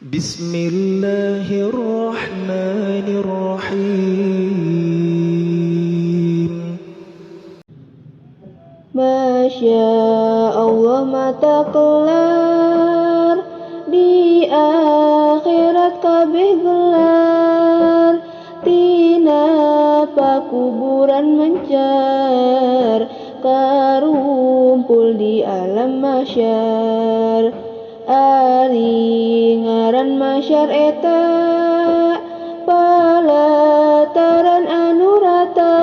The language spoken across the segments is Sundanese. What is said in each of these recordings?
Bismillahirrahmanirrahim. Masya Allah mata kelar, di akhirat kabeh gelar, tina pakuburan mencar, karumpul di alam mahsyar. Ari ngaran mahsyar eta palataran anu rata,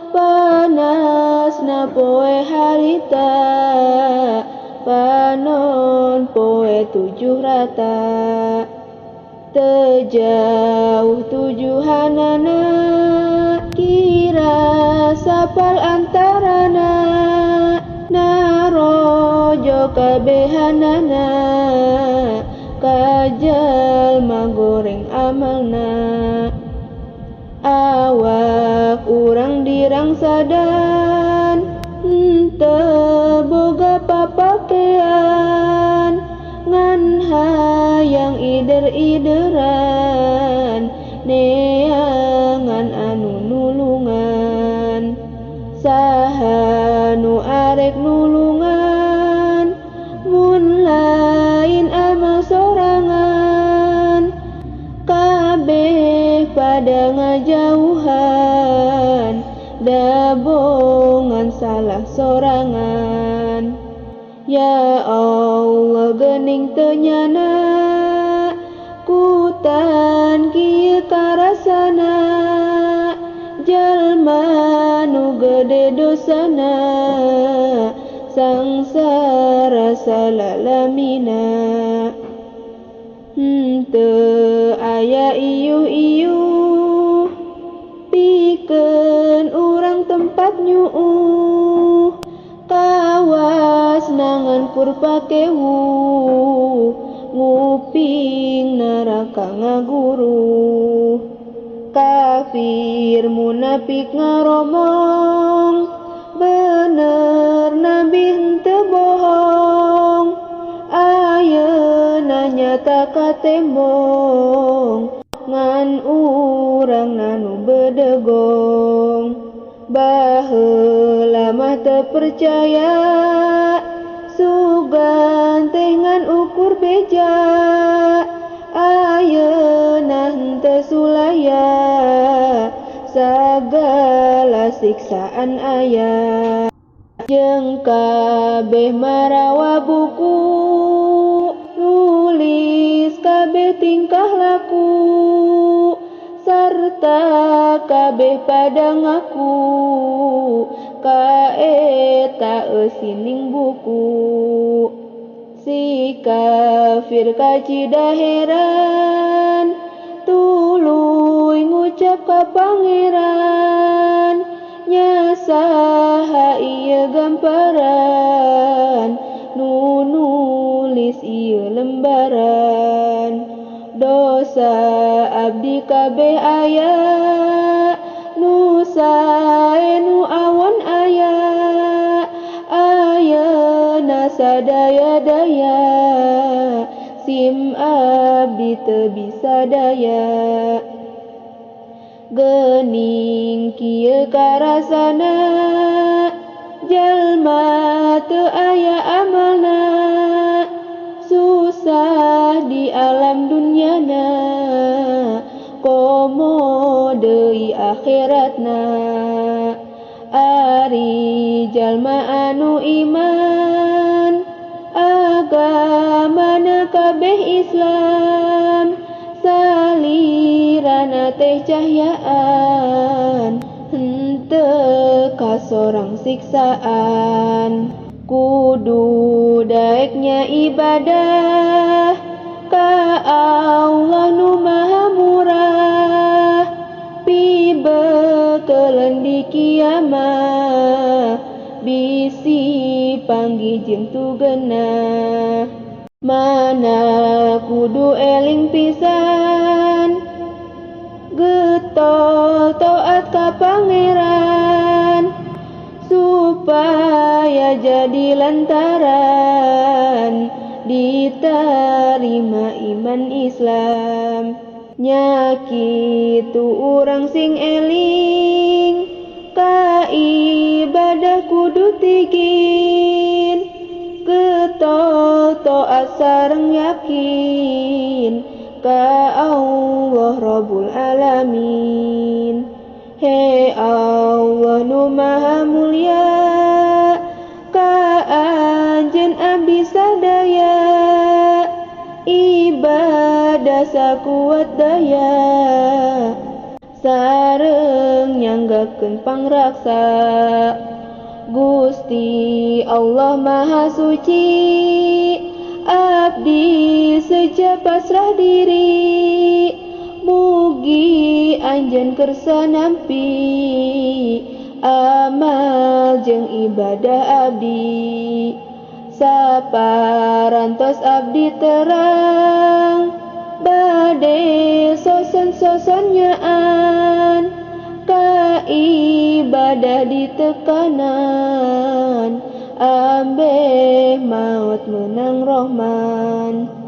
panasna poe harita, panon poe tujuh rata. Teu jauh tujuhanana, kira sapal antarana, narojo kabehanana, kajalma goreng amalna. Awak urang dirangsadan, henteu boga papakean, ngan hayang ider-ideran, neangan anu nulungan. Saha nu arek nulungan, mun lain amal sorangan, kabeh pada ngajauhan, dabongan salah sorangan. Ya Allah geuning teu nyana, kutan kieu karasana, jalma nu gede dosana, sangsara salalamina. Henteu aya iuh-iuh, pikeun urang tempat nyuuh, kawas nangan kur pakewuh, nguping neraka ngaguruh. Kafir munafik ngaromong, bener nabi henteu bohong, ayeuna nyata katembong, ngan urang nu bedegong. Baheula mah teu percaya, sugan teh ngan ukur beja, ayeuna henteu sulaya, sagala siksaan aya. Jeung kabeh marawa buku, nulis kabeh tingkah laku, sarta kabeh pada ngaku, ka eta eusining buku. Si kafir kacida heran, tuluy ngucap ka pangeran, nya saha ieu gamparan, nu nulis ieu lembaran. Dosa abdi kabeh aya, nu sae nu awon aya, ayeuna sadaya-daya, sim abdi teu bisa daya. Geuning kieu karasana, jalma teu aya amalna, susah di alam dunyana, komo deui akhiratna. Ari jalma anu iman, agamana kabeh Islam, salirana teh cahyaan, henteu kasorang siksaan. Kudu daeknya ibadah ka Allah nu maha murah, pibekeleun di kiamah, bisi panggih jeung tugenah. Mana kudu eling pisan, getol taat ka pangeran, supaya jadi lantaran Diterima iman Islam. Nya kitu urang sing eling, ka ibadah kudu tigin. Getol taat sareng yakin, ka Allah Rabbul Alamin. He Allah nu maha mulia, ka anjeun abdi sadaya. Ibadah sakuat daya, sareng nyanggakeun pangraksa. Gusti Allah Maha Suci, abdi seja pasrah diri. Mugi anjeun kersa nampi amal jeung ibadah abdi. Saparantos abdi terang, bade soson-soson nyaan. Ka ibadah ditekanan, ambeh maut menang Rahman.